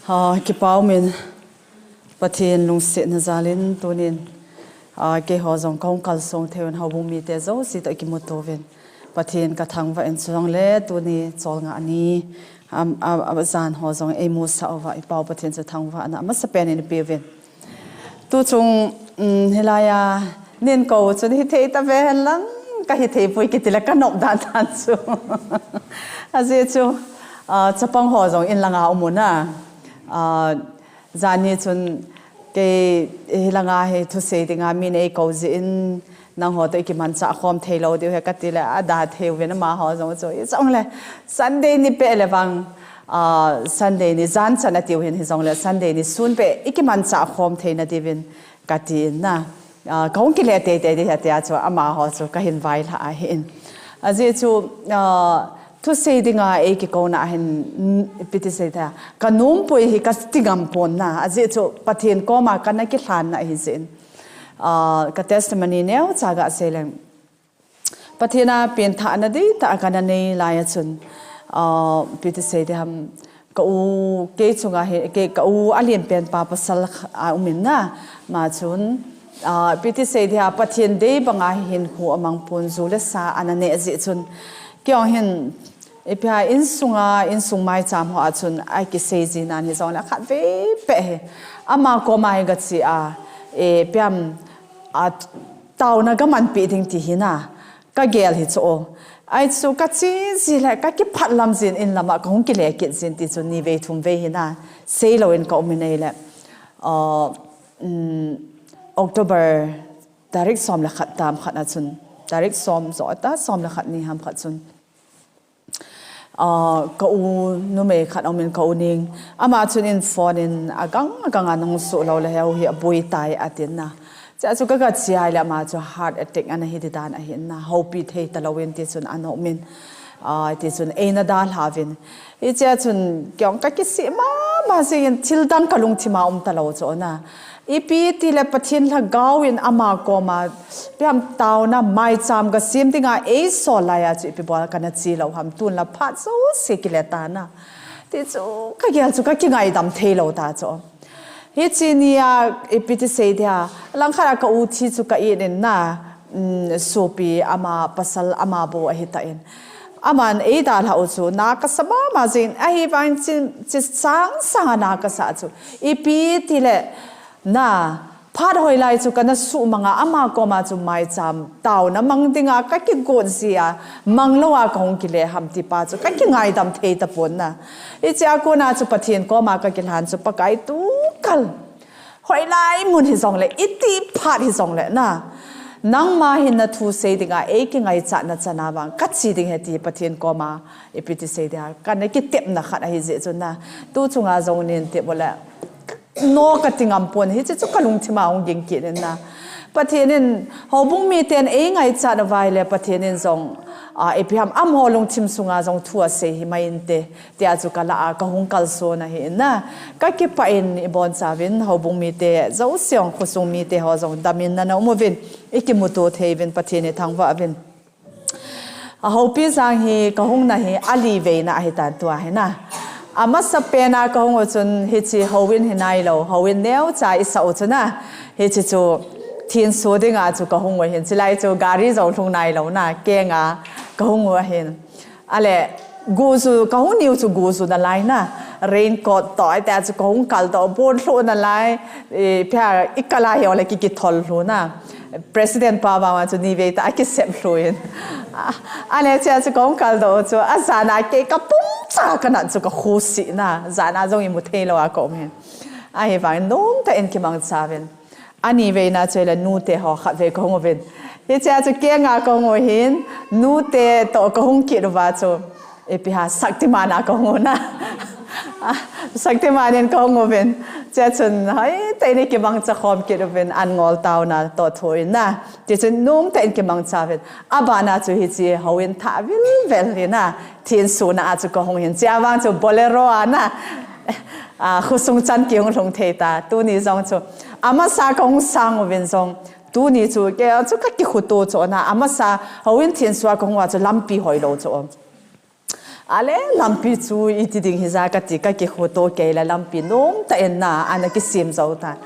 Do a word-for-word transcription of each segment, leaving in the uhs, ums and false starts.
Ha, kipa umin Pathen lungsetna jalin tunin, ah, keiho jong kahung kalsong theiuvin houbung mite jouse toh kimuto uvin Pathen kathangvah in, chujongle tuni cholngah ni, am, am, am, jan ho jong eimusah uva i Pau Pathen chu thangvahna amasapen in ipeuvin. Tuchung, um, hilaiya neikou chun hithei tave henlang, kahithei poi kiti le kanop dan dan chu. Ajeh chu, ah, chapang ho jong inlanga um un a. Ah, janhi chun kei hilanga hi thusei dinga mi neikou jeh in nangho toh ikimanchah khom theilou diu ahi kati le ada theiuvin amaho jong chu. Hijongle Sunday ni peh le vang, ah, Sunday ni jan chan atiu hin hijongle Sunday ni sun peh ikimanchah khom theina diuvin kati in na. Ah, kahung kile teitei ding ahi tia chu amaho chu kahin vailhah ahin. Ajeh chu, ah, thusei dinga eikikouna hin, mm, ipi ti sei ta, kanompui hi kati ngam pon na. Ajeh chu Pathen koma kana kilhanna ahi jeh in, ah, ka testimony neocha gasei leng. Pathen a penthahna dihtah kana nei laiya chun, ah, ipi ti sei ding ham, ka u, kei chunga hi, kei, ka u alenpen pa pasal khat aumin na, ama chun, ah, ipi ti sei ding ham, Pathen dei banga hinkho amang pon, ju le sa ana neh jeh chun, kei jong hin, ipi ham, insunga, insung maicham hoa chun akisei ji nan hijongle khatvei peh hi ama koma hi gache a, ipi ham, a, taona gamanpi ding ti hi na kagel hi chu. Ahi chu kache ji le kakiphat lam jin in lama kahung kile kit jin ti chu nivei thumvei hi na seilouvin kaumin ahile, ah, um, October tarik som le khat tam khat a chun, tarik som jo ta som le khat ni ham khat chun, ah, ka u numei khat aumin, ka u Ning. Ama chun in phone in agang agang a nahung suh lou le heu hi aboi tai atin na. Chea chu kaga che ahile ama chu heart attack ana hi ding dan ahin na. Houpi thei talouvin ti chun anomin, ah, ti chun eina dalhauvin. Hichea chun kei jong kakisih mama jingin thil dang kalungthima um talou chu na. Ipi tile Pathen lhagao in ama koma ipi ham taona maicham kasem dinga eisol laiya chu ipi bol kana che lou ham, tun la phat jouse kile tan a. Ti chu kagel chu kakingaidam theilou ta chu. Hiche nia ipi ti sei dia, langkhat a ka u thi chu ka it in na, um, sopi ama pasal ama bou ahi tan. Aman eidalhah u chu na kasa mama jingin, ahivangin chi, chi sang sang a na kasa chu. Ipi tile na, phat hoilai chu kana suhmang a, ama koma chu maicham taona mang dinga kakigot jia, mang lou a kahung kile ham ti pa chu kakingaidam thei tapon na. Hichea kona chu Pathen koma kakilhan chu Pakai tukal. Hoilai mun hijongle, iti phat hijongle na, nangma hin nathusei dinga eikingaichatna chana vang kache ding ahi ti Pathen koma ipi ti sei dia, kana kitepna khat ahi jeh chun na, tu chunga jong nin tep ule no kati ngam pon, hiche chu kalungthima hung ging kit in na. Pathen in houbung miten eingaichat uva ahile Pathen in jong, ah, ipi ham amaho lungthim sunga jong thu asei himai inte, tia chu kalah a kahung kalson ahi in na. Kakipah in ibonchauvin houbung mite jouse jong, khosung mite ho jong damin nana um uvin, ikimuto thei uvin Pathen ithangvah uvin. Ahoupi jang hi kahungna hi ali veina ahitan tua hi na. Amasapen a kahung u chun hiche houin hi nailou, houin neocha isah u chu na. Hiche chu thenso dinga chu kahung u ahin, chulai chu gari jong lhung nailou na, kenga kahung u ahin. Ale, guju, kahung niu chu guju nalai na, raincoat toh, ahitia chu kahung kaldoh, bon lhuh nalai, ipi ham, ikal a hi ole ki, kithol lhu na. President pa vang vang chu nivei tah a kisep lhu in. A, ale chea chu kahung kaldoh chu, ajana kei kapumcha kanat chu kakhusi na, jana jong imu theilou a kaum hin. Ahivangin nomtah in kimangcha uvin. Aniveina chu ahile nute ho khatvei kahung uvin. Hichea chu kenga kahung u hin, nute toh kahung kit uva chu. Ipi ham, Shaktiman a kahung u na. Shaktiman in kahung uvin. Chea chun, hoitah in ikimangcha khom kit uvin, an ngol taona toh thu in na. Tichun nomtah in kimangcha uvin. Abana chu hiche houin thah vilvel hi na. Thensona a chu kahung hin. Chea vang chu Bolero a na. A, khosung chan kihung lhung thei ta. Tuni jong chu. Amasa kahung sang uvin jong. Tuni chu, kei chu kakikhuto chu na. Amasa houin thenso a kahung uva chu lampi hoilou chu. Ale, lampi chu iti ding hija kati, kakikhuto kei le lampi nom tah in na, ana kisem jou ta.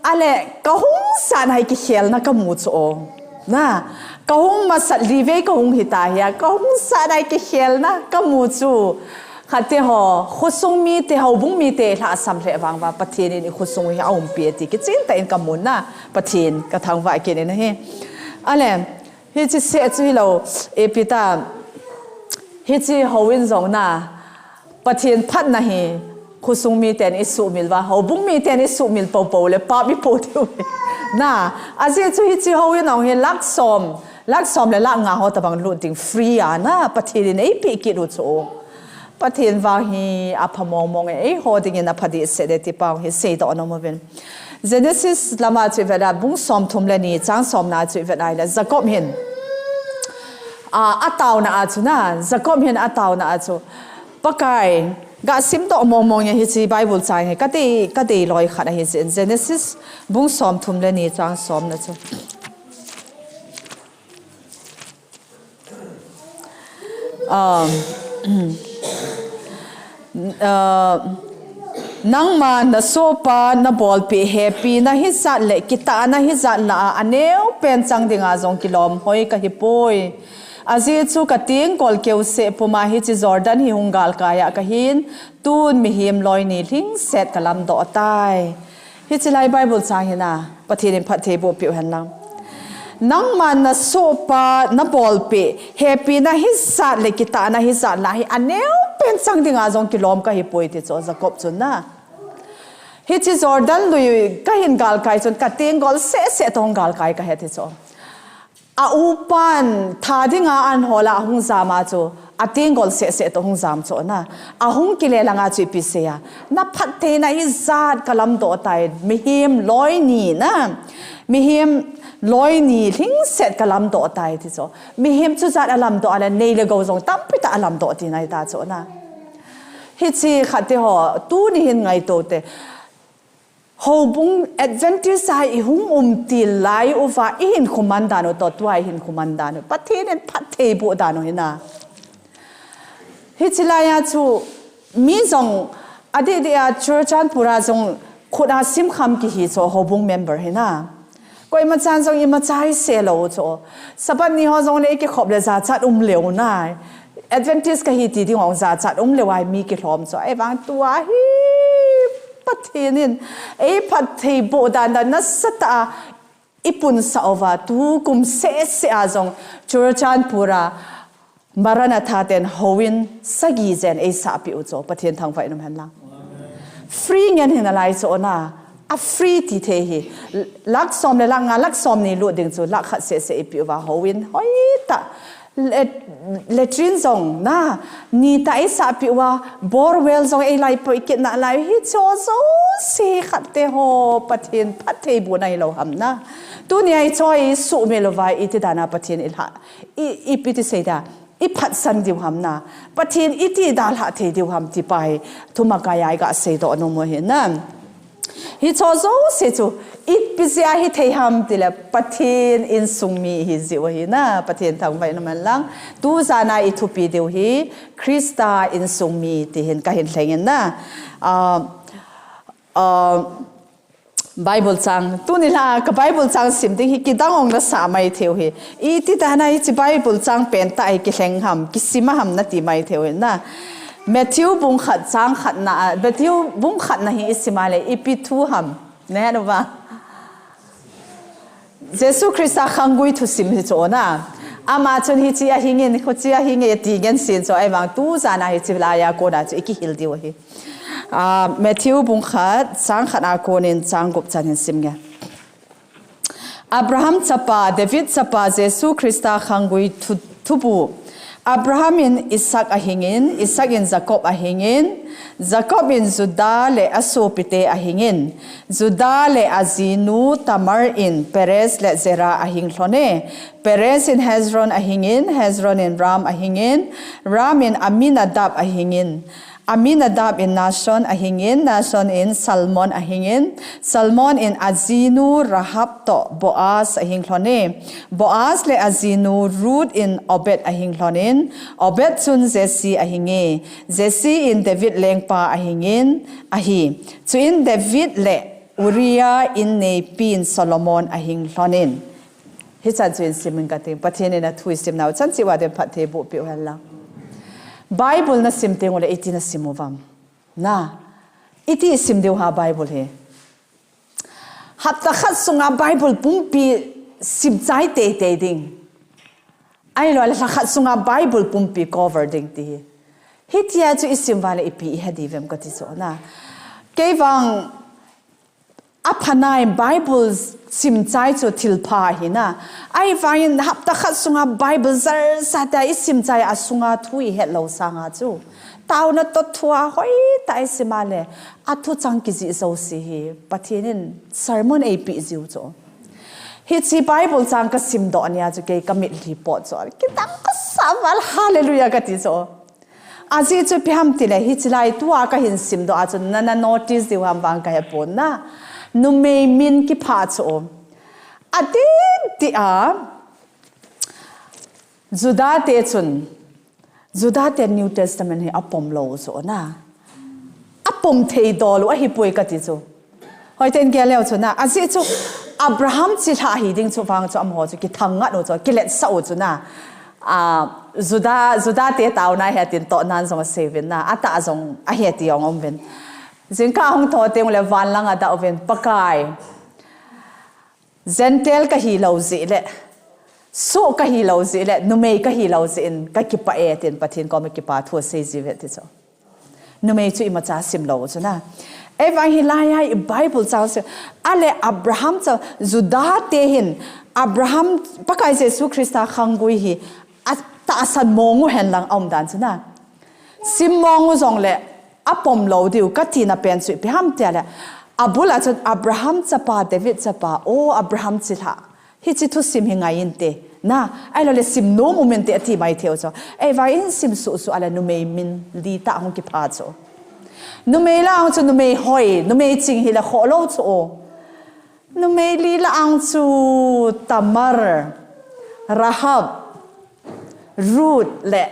Ale, kahung sat na hi kikhelna kamu chu o. Na, kahung masat livei kahung hita hia, kahung sat na hi kikhelna kamu chu. Khat te ho, khosung mite, houbung mite lhahsam lheh vang uva, Pathen in ikhosung hi aumpi e ti kichen tah in kamu na, Pathen kathangvah kit in ahi. Ale, hiche seh chu hilou, ipi ta, hiche houin jong na, Pathen phatna hi, khosung miten isuhmil uva, houbung miten isuhmil poupou le, pap ipo diu hi. Na, ajeh chu hiche houin jong hi lakh som, lakh som le lakh nga ho tobang lut ding free a na, Pathen in eipeh kit u chu. Pathen vang hi apha mongmong e, eiho dingin apha dehset e ti pau hi seidoh nom uvin. Genesis lama chu ivet a, bung somthum le ni, chang somna chu ivet a ahile, Jacob hin, a, ataona a chu na, Jacob hin ataona a chu, Pakai, ga simdoh mongmong e hiche Bible chang hi, kadei, kadei loi khat ahi jeh in, Genesis bung somthum le ni, chang somna chu. Um, uh, nangma nasohpa nabolpeh hepina hijat le kitahna hijat lah a, aneo pen chang dinga jong kilom hoi kahipoi. Ajeh chu katengkol keuseh puma hiche Jordan hi hung galkai a kahin, tun mihem loi ni lhingset kalamdoh tai. Hiche lai Bible chang hi na, Pathen in phattheiboh peh u hen lang. Nangma nasohpa nabolpeh hepina hijat le kitahna hijat lah hi, aneo pen chang dinga jong kilom kahipoi ti chu Jacob chun na. Hiche Jordan lui kahin galkai chun katengkol sehseh toh hung galkai kahi ti chu. A upan tha dinga an hol a ahung jam a chu, atengkol sehseh toh hung jam chu na. Ahung kile langa chu ipi asei a, naphattheina hijat kalamdoh tai, mihem loi ni na, mihem loi ni lhingset kalamdoh tai ti chu. Mihem chujat alamdoh a le, nei le gou jong tampi tah alamdoh tina hita chu na. Hiche khat te ho, tuni hin ngaito te. Houbung Adventist a ihung umtil lai uva, ihinkho man dan u toh tua ihinkho man dan u, Pathen in phattheiboh dan u hi na. Hiche lai a chu mi jong adeh deh a Churachandpur a jong khut a simkham kihi chu houbung member hi na. Koima chan jong imacha isei lou chu. Sabbath ni ho jong le ikikhop le jachat um leu na. Adventist kahi ti ding jong jachat um leu a mi kilhom chu. Ahivang tua hi Pathen in eiphattheiboh dan dan nasatah a ipunsah uva, tukum sehseh a jong Churachandpur a Maranatha ten houin sagi jen eisahpeh u chu Pathen thangvah in um hen lang. Free ngen hi nalai chu na, a free ti thei hi. Lakh som le lakh nga, lakh som ni lut ding chu lakh khat sehseh eipeh uva houin hoitah. Le, latrine jong na, nitah eisahpeh uva, borewell jong eilaipoi kit nalai, hiche jouse khat te ho Pathen phattheibohna hilou ham na. Tuni a hiche isuhmil uva iti dan a Pathen ilha, i, ipi ti sei da, iphatsan diu ham na. Pathen iti dalhah thei diu ham ti pa hi thumakai a iga seidoh nom u hi na. Hiche jouse chu ipi jeh a hithei ham tile Pathen insung mi ihi jeh u ahi na, Pathen thangvah in um hen lang. Tujan a ithupi diu hi Christa insung mi ti hin kahin lheng in na. Ah, ah, Bible chang, tuni la ka Bible chang sim ding hi kidang ong nasah mai thei u hi. Iti dan a hiche Bible chang pentah hi kilheng ham, kisim a ham nati mai thei u hi na. Matthew bung khat chang khatna, Matthew bung khatna hi isim a le ipi thu ham, nahet uva? Jesu Christa khanggui thusim hi chu na. Ama chun hiche ahing in, khuche ahing e ti ngen sin chu, ahivang tujan a hiche lai a kona chu ikihil diu ahi. Ah, Matthew bung khat, chang khat a konin chang gup chan hin sim nge. Abraham chapa, David chapa, Jesu Christa khanggui thu, thubu. Abraham in Isaac ahing in, Isaac in Jacob ahing in, Jacob in Judah le asopite ahing in, Judah le ajinu Tamar in Perez le Zerah ahing lhon e. Perez in Hezron ahing in, Hezron in Ram ahing in, Ram in Amminadab ahing in, Aminadab in Nahshon ahingin, Nahshon in Salmon ahingin, Salmon in ajinu Rahab toh Boaz ahing lhonin, Boaz le ajinu Ruth in Obed ahing lhonin, Obed chun Jesse ahinge, Jesse in David lengpa ahingin ahi. Chuin David le Uriah in neipi in Solomon ahing lhonin. Hichan chu in simin kating, Pathen in athu isimnau chan cheh uva Pathen in phatthei boh peh u hen lang. Bible nasim teng uleh iti nasim uvam? Na, iti isim diu ham Bible hi? Hapta khat sunga Bible pumpi sim chai teitei ding. Ahilouleh lha khat sunga Bible pumpi cover ding ti hi. Hitia chu isim uva leh ipi ihe diu vem kati chu na. Kei vang aphanai Bible sim chai chu thil pha ahi na. Ahivangin hapta khat sunga Bible jar sa ta isim chai a sunga thu ihet lou sanga chu. Taona toh thua hoitah a isim a leh athu chang kijih jouse hi Pathen in sermon eipeh jiu chu. Hiche Bible chang kasim doh nia chu kei kamitlhi pot chu. Kidang kasa val hallelujah kati chu. Ajeh chu ipi ham tileh hiche lai tua kahin sim doh a chu nana notice diu ham vang kahepon na. Numei min kipha chu. Adeh deh a Judah te chun Judah te New Testament hi apom lou chu na. Apom thei dol u ahipoi kati chu. Hoitah in gel leu chu na. Ajeh chu Abraham chilhah hi ding chu vang chu amaho chu kithang ngat u chu, kiletsah u chu na. A, Judah, Judah te taona hi atin toh nan jong asei uvin na. Atah jong ahe ti jong aum uvin. Jingkah ahung thou teng uleh van lang adah uvin. Pakai. Gentile kahi lou jeh leh, soh kahi lou jeh leh, numei kahi lou jeh in, kakipah e, tin Pathen koma kipa thu asei jiuve ti chu. Numei chu imacha sim lou chu na. Ahivang hilai a i Bible chang chu, aleh Abraham chu, Judah te hin, Abraham, Pakai Jesu Christa khanggui hi, atahsan mong u hen lang aum dan chu na. Sim mong u jongleh, apom lou diu, kati na pen chu ipi ham tileh. Abul a chun Abraham chapa, David chapa, o Abraham chilhah. Hiche thusim hi ngai inte. Na, ahilouleh sim nom um inte ati mai thei u chu. Ahivangin sim suh suh a leh numei min li tah hung kipha chu. Numei lah a chu numei hoi, numei ching hileh khoh lou chu. Numei li lah a chu Tamar, Rahab, Ruth le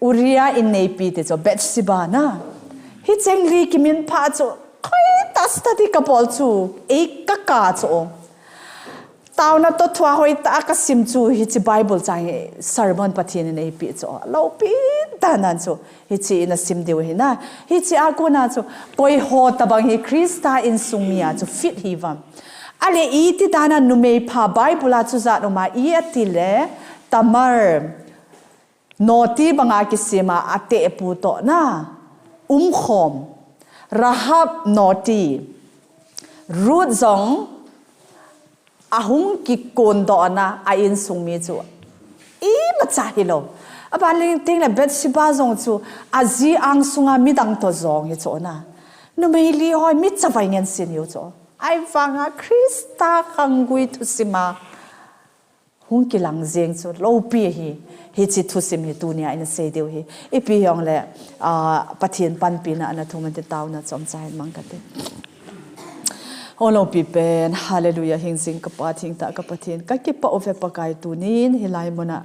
Uriah in neipi te chu Bathsheba na. Hicheng li kimin pha chu khoi tah study kabol chu ei kaka chu. Taona toh thua hoitah kasim chu hiche Bible chang hi sermon Pathen in eipeh chu. Loupi tah nan chu. Hiche ina sim diu hi na. Hiche a kona chu koi ho tabang hi Christa insung mi a chu fit hi vam. Aleh iti dan a numei pha Bible a chu jat um a i ati leh Tamar noti banga kisima atehpu toh na umkhom. Rahab noti. Ruth jong ahung kikondoh na a insung mi chu imacha hilou. Aban leng teng leh Bathsheba jong chu aji angsunga midang toh jong hi chu na. Numei li hoi mi chavai ngen sin hiu chu. Ahivanga Christa khanggui thusim a hung kilang jeng chu loupi hi, hiche thusim hi tunia ina sei diu hi. Ipi hijongleh, ah, Pathen panpina ana thum inte taona chomcha hin mang kate. O loupi pen, hallelujah, hingjing ka Pa, thengtah ka Pathen, kakipah uve Pakai tunin hilai muna.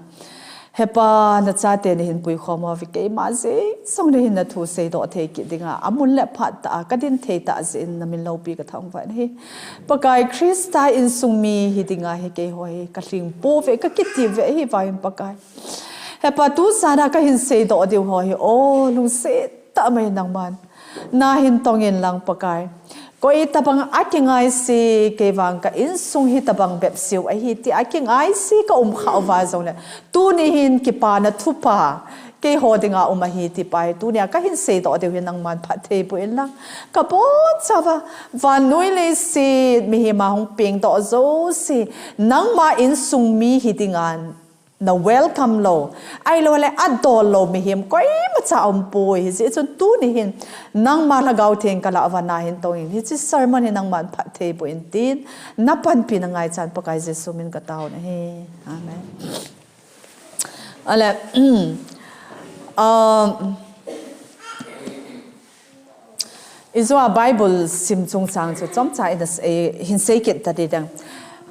Hepa, nachate nahin puikhom uve keima jeng jong nahin nathu seidoh thei kit dinga, amun le phat tah a, kadin thei tah jeh in namin loupi kathangvah in ahi. Pakai Christa insung mi hi dinga hi keiho hi kalhing pouve, kakiti uve ahivangin Pakai. Hepa, tuchan a kahin seidoh diu ho hi, o, lungset tah mai nangman nahin tongin lang Pakai. Koi tabang akingaise, kei vang ka insung hi tabang bep seiu ahi ti akingaise ka um khah uva jongleh. Tuni hin kipana thupha, keiho dinga um ahi ti Pakai. Tunia kahin seidoh diu hi nangman phatthei boh in lang. Ka bonchauva, vannoi leiset, mihem a hung pengdoh jouse, nangma insung mi hi dinga na welcome lou. Ahilouleh adol lou mihem koimacha aumpoi. Hijeh chun tuni hin nangma Lhagao Theng kalah uva nahin tongin. Hiche sermon hi nangman phatthei boh in tin. Napanpina ngaichan Pakai Jesu min kataona ahi. Amen. Ale, um, Ijua Bible sim chungchang chu chomcha ina s- eh, hin sei kit ta di dang.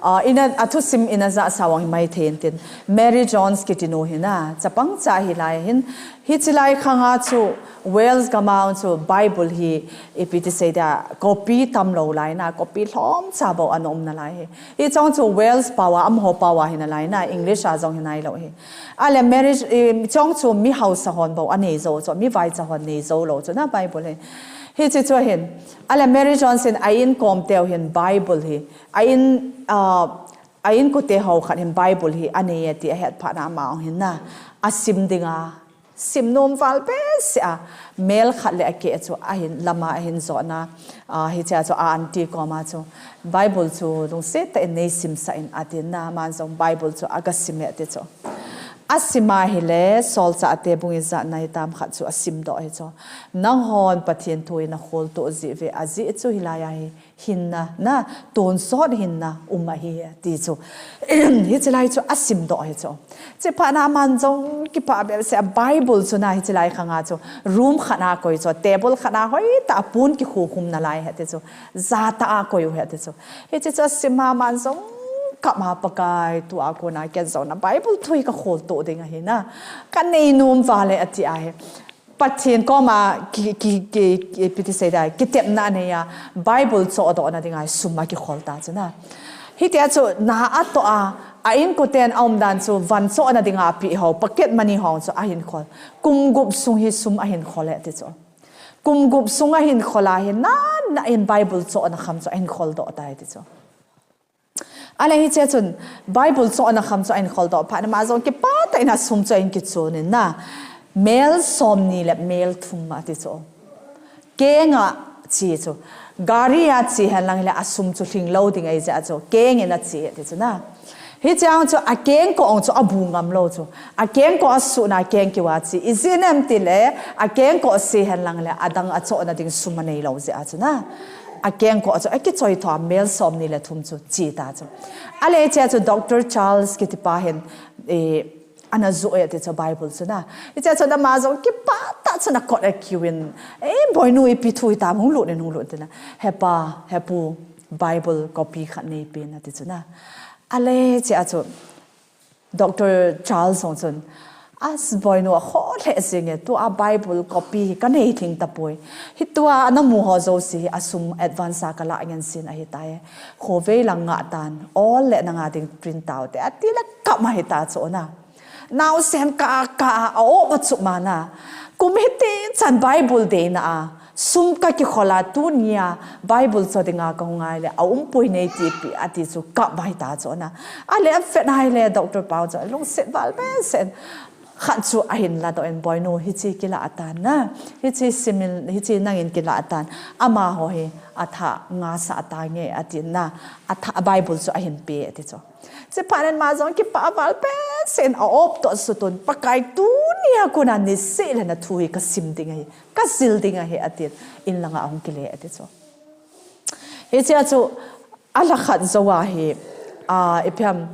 Uh, ina athu sim ina ja sawang mai thei tin. Mary Jones kitinu hina, chapang cha hi lai hin, hi chilai khanga chu Wales gamau chu Bible hi ipi ti sei da copy tam lo lai na, copy hlom cha bo an um na lai hi. Hi chong chu Wales pawa, amho pawa hina lai na, English a jong hinai lo hi. Ale Mary, eh, chong chu mi hausa hon bo anei zo chu, mi vai cha hon nei zo lo chu na Bible hi. Hi chi chu hin, ale Mary Jones in a inkom teu hin Bible hi, a in, uh, a inkote ho khat hin Bible hi anei e ti ahet phat na amau hin na, asim dinga, sim nom val behseh a, mel khat le akeh chu ahin lama ahin jona, uh, hi cha chu a aunty koma chu, Bible chu lungset tah in nei simsah in atin na, aman jong Bible chu aga sim e ti chu. Asim a hile, Solchahte bung ijat na itam khat chu asim doh hi chu. Nanghon Pathen thu ina kholtoh jeh uve, ajeh chu hilai a hi hinna, na, tonsot hinna um ahi, ti chu. Hi chilai chu asim doh hi chu. Chi phat na aman jong kipah behseh a Bible chu na hi chilai khanga chu. Room khat na koi chu, table khat na hoitah a pon kikhukhum na lai hi ti chu. Jatah a koi u hi ti chu. Hi chi chu asim a aman jong kap a Pakai tua kona ken jong na Bible thu hi ka kholtoh ding ahi na. Ka nei nom val e ati ahi. Pathen koma ki, ki, ki, ki, ipi ti sei da, kitepna anei a, Bible chohdohna dinga sum akikhol ta chu na. Hitia chu na atoh a, a inkoten aumdan chu van chohna dinga apeh ho, pocket money ho chu ahin khol. Kum gup sung hi sum ahin khol e ti chu. Kum gup sung ahin khol a hi na, na in Bible chohna kham chu ahin kholdoh tai ti chu. Ale hiche chun Bible chohna kham chu ahin kholdoh phat na ama jong kipah tah in asum chu ahin kichon in na. Mel somni le mel thum ati chu. Kenga che chu. Gari a che hen lang le asum chu lhing lou ding ahi jeh a chu. Keng in ache ati chu na. Hiche ang chu akengkoh ang chu abu ngam lou chu. Akengkoh asuhna keng keu a che. Ijeh inem tile akengkoh ase hen lang le adang achohna ding sum anei lou jeh a chu na. Akengkoh chu akichoi tho a mel somni le thum chu che ta chu. Ale hiche chu Doctor Charles kiti pa hin, eh, ana joh e ti chu Bible chu na. Hiche chu ama jong kipah tah chun akot akiu in, eh, boinu ipi thu hitam hung lut in hung lut in ati na. He pa, he pu, Bible copy khat neipen ati chu na. Ale hiche a chu Doctor Charles jong chun, a boinu akhoh lheh jeng e, tua Bible copy hi kanei lhing tapoi. Hitua namu ho jouse hi asum advance a kalah ngen sin ahitai. Khovei lang ngah tan, ol le nanga ding print tau te, ati le kap ma hita chu na. Naosen kah a, kah a, a-op achup ma na. Kum hiti chan Bible deina a. Sum kakikhol a tunia Bible choh dinga kahung ngai le, aumpoi neiti pi ati chu kap ma hita chu na. Ale avet nai le Doctor Pau chu lungset val behseh in khat chu ahin ladoh in boinu hiche kilah tan na. Hiche sim in, hiche nangin kilah tan. Amaho hi athah ngasah tange ati na. Athah Bible chu ahin pe ati chu. Chi phat in ama jong kipah val behseh in a-op toh sutun Pakai tunia kona niseh le nathu hi kasim ding ahi. Kajil ding ahi atin, in langa ahung kile ati chu. Hiche a chu, alhakhat jou a hi, ah, ipi ham,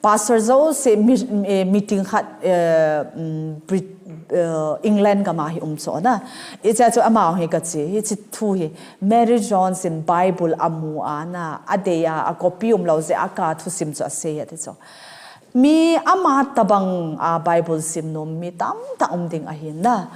pastor jouse mi-, eh, meeting khat, eh, mm, Brit-, eh, England gam a hi um chu na. Hiche a chu ama hi kache, hiche thu hi, Mary Jones in Bible amu a na, adei a, acopy umlou jeh a kathusim chu asei ati chu. Mi ama tabang a Bible sim nom mi tamtah um ding ahi na.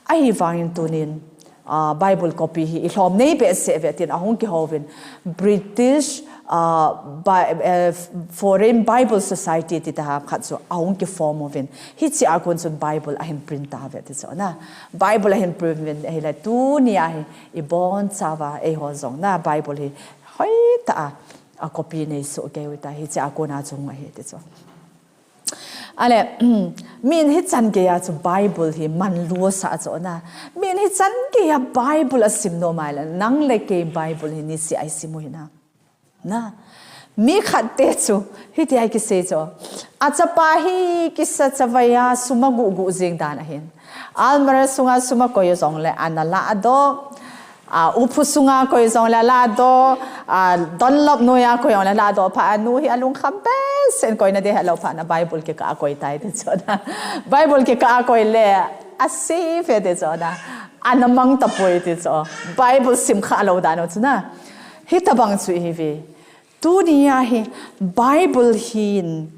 Ahivangin tunin, ah, Bible copy hi ilhom nei behseh uve tin ahung kihouvin British, ah, Bi-, eh, Foreign Bible Society ti ta ham khat chu ahung kiform uvin. Hiche a kon chun Bible ahin print tauve ti chu na. Bible ahin print uvin ahile tunia hi ibonchauva eiho jong na Bible hi hoitah a acopy nei soh kei u ta hiche a kona chu hung ahi ti chu. Ale, min hichan geiya chu Bible hi manlu asah chu na. Min hichan geiya Bible asim nom a ahile, nang le kei Bible hi niseh a isim u hi na. Na. Mi khat te chu, hitia kisei chu. Achapa hi kisa chavai a sum aguh guh jing dan ahin. Almirah sunga sum akoi jongle ana ladoh. A, upa sunga koi jongle ladoh, a, Dunlop noiya koi jongle ladoh phat a anu hi alungkham behseh in koina ding helou phat na Bible kikah a koi tai ti chu na. Bible kikah a koi le, a safe e ti chu na. Ana mang tapoi ti chu. Bible sim kha lou dan u chu na. Hitabang chu ihi ve. Tunia hi Bible hin,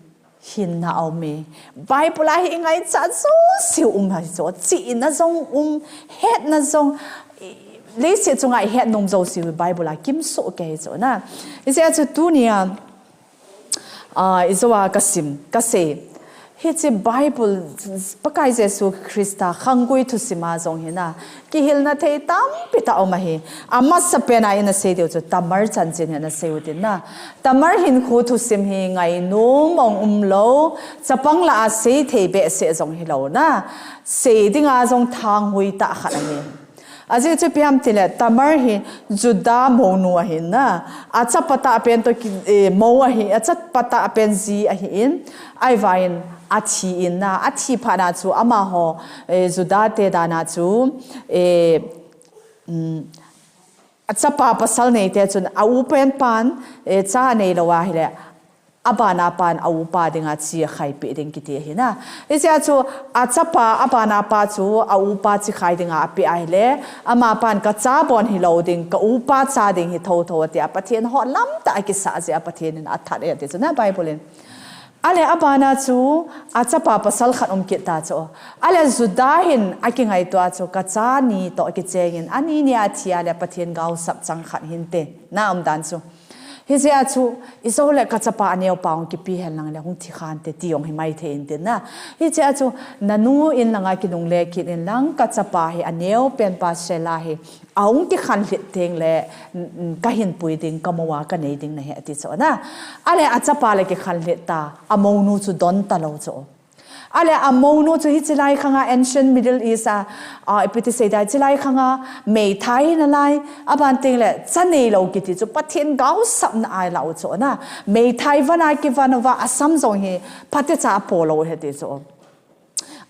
hinna aume. Bible a hi i ngaichat jouseu um ahi chu. Chihna jong um, hetna jong, i, leiset chunga i het nom jouseu Bible a kimsoh kei chu na. Hijeh a chu tunia, a, i jou a ka sim, ka sei. Hiche Bible, Pakai Jesu Christa khanggui thusim a jong hi na, kihilna thei tampi tah um ahi. Amasapen a ina sei diu chu Tamar chanchin hi na sei u tin na. Tamar hinkho thusim hi ngainom ong um lou, chapang lah a sei thei behseh jong hi lou na. Sei dinga jong thanghui tah khat ahi. Ajeh chu ipi ham tile, Tamar hi Judah mounu ahin na. Achapa tah pen toh ki, eh, mou ahi, achapa tah pen ji ahin, ahivangin athi in na. Athi phat na chu amaho, eh, Judah te dan a chu, eh, um, achapa pasal neite chun a u pen pan, eh, cha neilou ahile, abana pan a upa dinga chi akhaipeh ding kiti ahi na. Hijeh a chu achapa, abana pa chu a upa chi khai dinga apeh ahile, ama pan ka cha bon hilou ding, ka upa cha ding hi thotho ati a, Pathen hotlam tah a kisah jeh a Pathen in athat e ati chu na Bible in. Ale abana chu achapa pasal khat um kit ta chu. Ale Judah hin akingaito a chu ka cha ni toh kichengin, ani ni a thi a le Pathen gaosap chang khat hinte na um dan chu. Hijeh a chu, i jou le ka chapa aneo pa hung kipe hen lang le hung thi khante ti jong hi maithei in tin na. Hijeh a chu, nanu in langa kinungle kit in lang ka chapa hi aneo pen pa Shelah hi ahung kikhanlhit teng le, n-, n-, ka hinpui ding, ka mou a ka nei ding nahi ati chu na. Ale achapa le kikhanlhit ta, amounu chu don talou chu. Ale amounu chu hiche lai khanga ancient Middle East a, a, ipi ti sei dai, hiche lai khanga meithai hi nalai, aban teng le cha neilou kiti chu Pathen gaosapna ahi lou chu na. Meithai van a kivan uva asam jong hi phatecha apo lou ahi ti chu.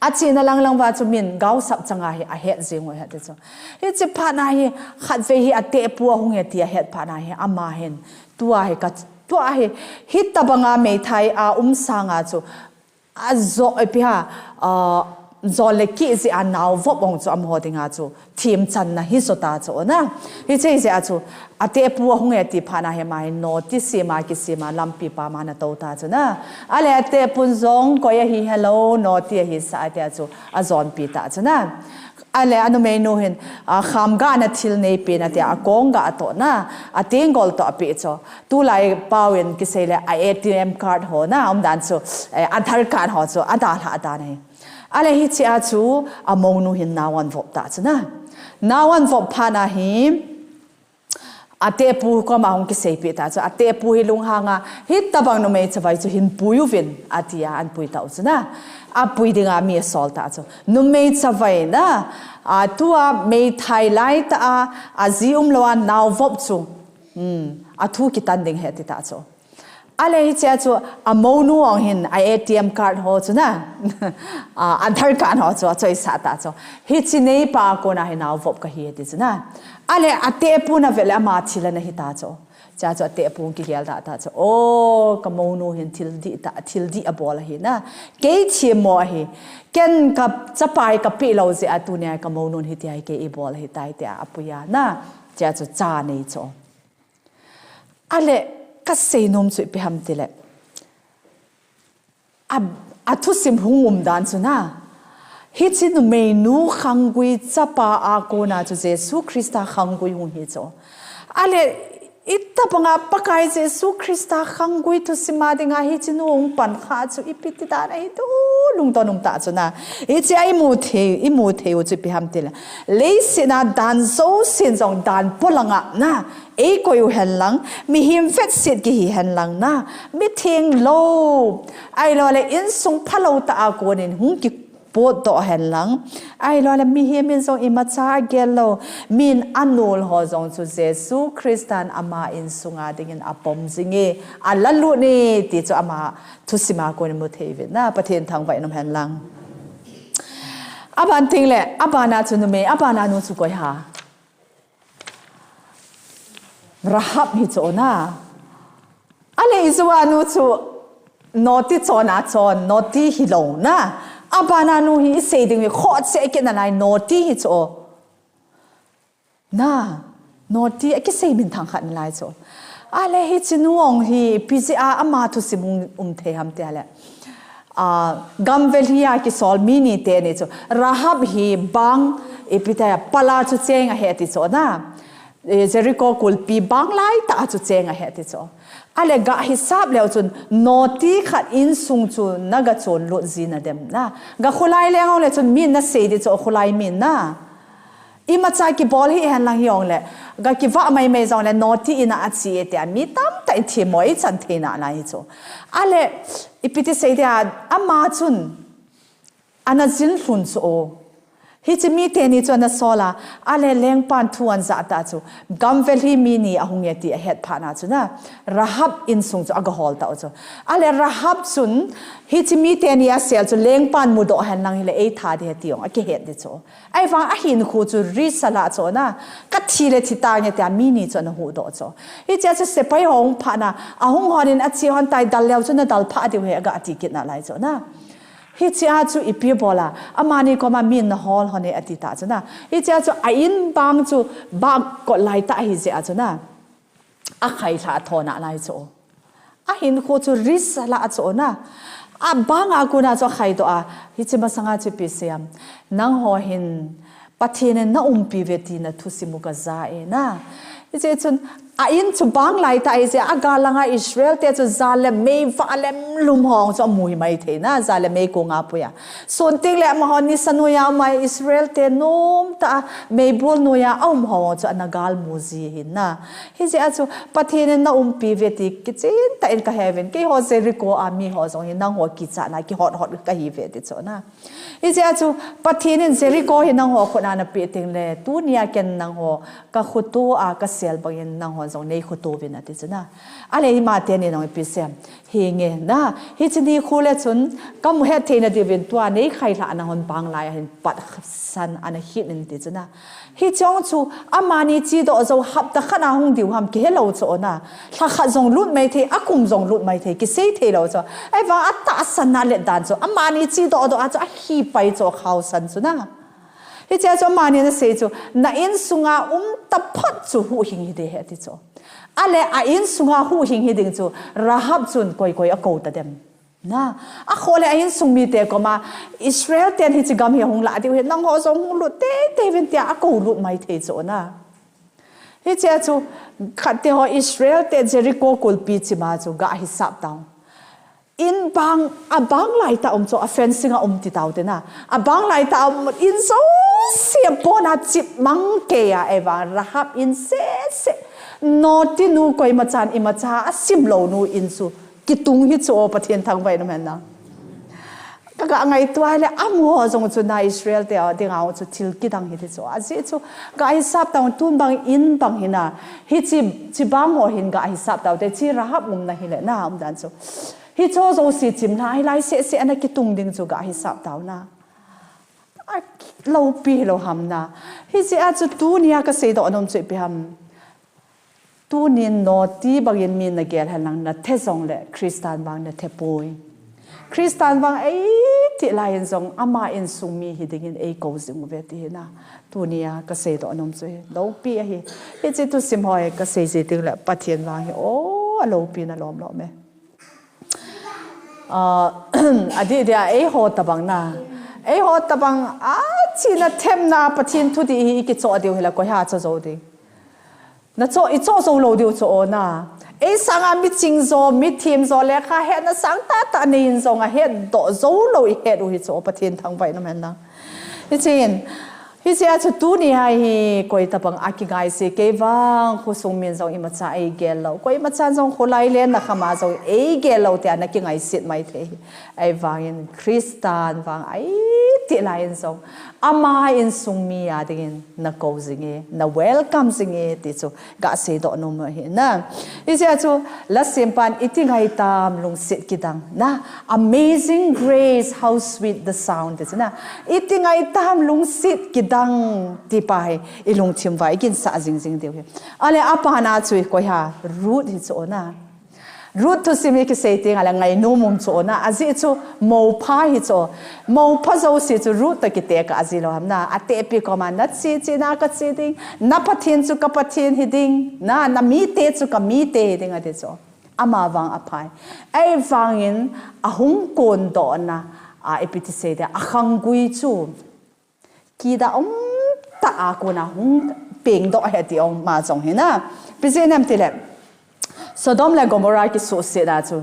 Achena lang lang uva chu min gaosap chang a hi ahet jing u ahi ti chu. Hiche phat na hi khatvei hi atehpu ahung e ti ahet phat na hi ama hin tua hi ka, tua hi, hitabanga meithai a um sanga chu, ajo, ipi ham, a, jon le kih jeh a naovop ong chu amaho dinga chu themchanna hi jo ta chu na. Hiche jeh a chu, atehpu ahung e ti phat na hi ama hin noti sema kisema lampi pam a ana tou ta chu na. Ale atehpun jong koi ahi helou, noti ahi sah ati a chu, ajonpi ta chu na. Ale anumeinu hin, a, khamgahna thil neipen ati a, akong gah toh na, atenggol toh apeh chu. Tulai pao in kisei le a ATM card ho na, um dan chu, eh, Aadhaar card ho chu, adalhah dan ahi. Ale hiche a chu, amounu hin nao anvop ta chu na. Nao anvop phat na hi, atehpu koma hung kiseipeh ta chu, atehpu hi lunghang a, hitabang numei chavai chu hinpui uvin, ati a, anpui tau chu na. Apui dinga mi asol ta chu. Numei chavai na, a, tua meithai lai tah a, aji umlou a naovop chu. Hmm, athu kitan ding ahi ati ta chu. Ale hiche a chu amounu ong hin a ATM card ho chu na. A, Aadhaar card ho chu achoisah ta chu. Hiche neipa a kona hi naovop kahi ati chu na. Ale atehpu na vet le ama thil ana hi ta chu. Chua chu atehpu kigel da ta chu. O, ka mounu hin thil dih ta, thil dih abol ahi na. Kei themmo ahi. Ken ka chapa hi kapeh lou jeh a tunia ka mounun hitia hi kei eibol ahitai tia apui a na. Chua chu cha nei chu. Ale, kasei nom chu ipi ham tile. A, athusim hung um dan chu na. Hiche numeinu khanggui chapa a kona chu Jesu Christa khanggui hung hi chu. Ale, itabanga Pakai Jesu Christa khanggui thusim a dinga hiche nu hung pan kha chu ipi ti dan ahi tu lungdon um ta chu na. Hiche a imu thei, imu thei u chu ipi ham tile. Leiset a dan jousen jong dan polanga na. Eikoi u hen lang, mihem vetset kihi hen lang na, mitheng lou, ahilou le insung phalou tah a konin hung kipot doh hen lang, ahilou le mihem in jong imacha agel lou, min anol ho jong chu Jesu Christan ama insung a dingin apom jing e, alalut e, ti chu ama thusim a konin mu thei uvin na, Pathen thangvah in um hen lang. Aban teng le, abana chu numei, abana nu chu koi ham. Rahab hi chu na. Ale ijou a nu chu noti chon a chon, noti hilou na. Abana nu hi isei ding hi khoh cheh kit nalai noti hi chu. Na, noti, akisei minthang khat nalai chu. Ale hiche nu ong hi, ipi jeh a ama thusim hung um thei ham tia le. Ah, gamvel hi a kisol mi ni teni chu. Rahab hi bang, ipi tia, pala chu cheng ahi ti chu na. Eh, Jericho kulpi bang laitah a chu cheng ahi ti chu. Ale ga hisap leu chun, noti khat insung chu naga chon lut ji nadem na. Ga khulai leng ong le chun min nasei ti chu, khulai min na. Imacha kibol hih hen lang hi ong le, ga kivah maimai jong le, noti in a achi e tia, mi tamtah in themmo ichan thei nalai hi chu. Ale, ipi ti sei tia, ama chun, ana jin lhun chu o. Hiche mi teni chu ana sol a, ale lengpan thu ana jah ta chu, gamvel hi mi ni ahung e ti ahet phat na chu na, Rahab insung chu aga hol ta u chu. Ale Rahab chun, hiche mi teni asel chu, lengpan mudoh hen lang hi le, eitha ding ahi ti ong, akihet ding chu. Ahivang ahinkho chu risk alah chu na, kathi le thi tange tia mi ni chu ana huhdoh chu. Hichea chu sepai ho hung phat na, ahung hon in ache hon tai, dal leu chu nadal phah diu ahi aga ti kit nalai chu na. Hichea chu ipi bol a, amani koma min nahol hon e ati ta chu na. Hichea chu a in bang chu bang kot laitah ahi jeh a chu na. Akhailha tho nalai chu. Ahinkho chu risk alah chu na. Abang a kona chu akhaidoh a. Hiche masanga chu ipi sei am. Nangho hin Pathen in naumpi uve ti nathusim u kaja e na. Hiche chun a in chu bang laitah ahi jeh a, agal langa Israel te chu jal le mei vah le lum ho chu amu hi maithei na, jal le mei kong a pui a. Sun teng le amaho nisa noiya um a, Israel te nomtah a meibol noiya aum ho chu ana gal mu ji ahi na. Hijeh a chu Pathen in naumpi uve ti kichen tah in kahe uvin, keiho Jericho a miho jong hi nangho kichatna kihot hot kahi uve ti chu na. Hijeh a chu Pathen in Jericho hi nangho khut a napeh teng le, tunia ken nangho kakhoto a kasel bangin nangho jong neikhoto uvin ati chu na. Ale ima teni nang ipi sei am. Hinge na, hiche nikho le chun kamu het theina diuvin tua neikhailhah na hon bang lai a hin patsan ana hip in ti chu na. Hiche ong chu amani chedoh jou hapta khat a hung diu ham kihe lou chu o na. Lha khat jong lut maithei, akum jong lut maithei, kisei thei lou chu. Ahivang atahsan na let dan chu, amani chedoh doh a chu ahi pai chu, khaosan chu na. Hichea chu amani ana sei chu, na insunga um taphot chu huhhing hiding ahi ati chu. Ale a insunga huhhing hiding chu, Rahab chun koi koi akou tadem. Na, akhoh le a insung mite koma, Israel ten hiche gam hi hung lah diu ahi, nangho jong hung lut teitei uvin tia akou lut maithei chu na. Hichea chu, khatte ho Israel te Jericho kulpi chima chu ga hisap tau. In bang, abang laitah um chu, a fencing a um ti tau te na. Abang laitah um in jouse pona chipmang kei a, ahivang Rahab in sese. Noti nu koimachan imacha asim lou nu in chu kitung hi chu o, Pathen thangvah in um hen na. Kaga ngaito a le amaho jong chu na Israel te a dinga chu thil kidang hiti chu. Ajeh chu ga hisap tau, tun bang in bang hi na. Hiche, hiche bang ho hin ga hisap tau te, hiche Rahab umna hi le na umdan chu. Hiche jouse chimlha hilai sese ana kitung ding chu ga hisap tau na. Aloupi hilou ham na. Hijeh a chu tunia kaseidoh nom chu ipi ham. Tunin noti bangin min nagel hen lang nathe jongle Christan vang nathe poi. Christan vang eitih lai in jong ama insung mi hiding in eikou jing uve ti hi na. Tunia kaseidoh nom chu hi loupi ahi. Hiche thusim ho hi kasei ji teng le Pathen vang hi o, aloupina lomlom e. Ah, adih dia eiho tabang na. Eiho tabang achena themna Pathen thudih hi ikichoh diu hile koiha choh jou ding. Nachoh, ichoh jou lou diu chu o na. Eisanga miching jo, mithem jo, lekha hetna sangtah tah nei in jong ahetdoh jou lou ihet u hi chu o, Pathen thangvah in um hen lang. Hichun, hichea chu tunia hi koi tabang a kingaiset, kei vang khosung min jong imacha eigel lou. Koimachan jong kholai lenna khama jong eigel lou tia nakingaiset maithei hi. Ahivangin Christan vang eitih lai in jong ama insung mi a dingin nakou jinge, na welcome jinge ti chu gaseidoh nom ahi na. Hichea chu lasempan iti ngaitam lungset kidang na. Amazing grace, how sweet the sound ti chu na. Iti ngaitam lungset kidang ti pa hi ilungthim uva iginsah jingjing diu hi. Ale apana chu koiha, Ruth hi chu o na. Ruth thusim hi kisei teng a le ngainom um chu na, ajeh chu mopha hi chu. Mopha jouse chu Ruth toh kitekah jilou ham na. Atepi koma nache chena kache ding, na Pathen chu ka Pathen hi ding, na, na mite chu ka mite hi ding ati chu. Ama vang aphai. Ahivangin ahung kondohna, a, ipi ti sei dia, akhanggui chu kidah um tah a kona hung pengdoh ahi ti ama jong hi na. Ipi jeh inem tile, Sodom le Gomorrah kisuhsetna chu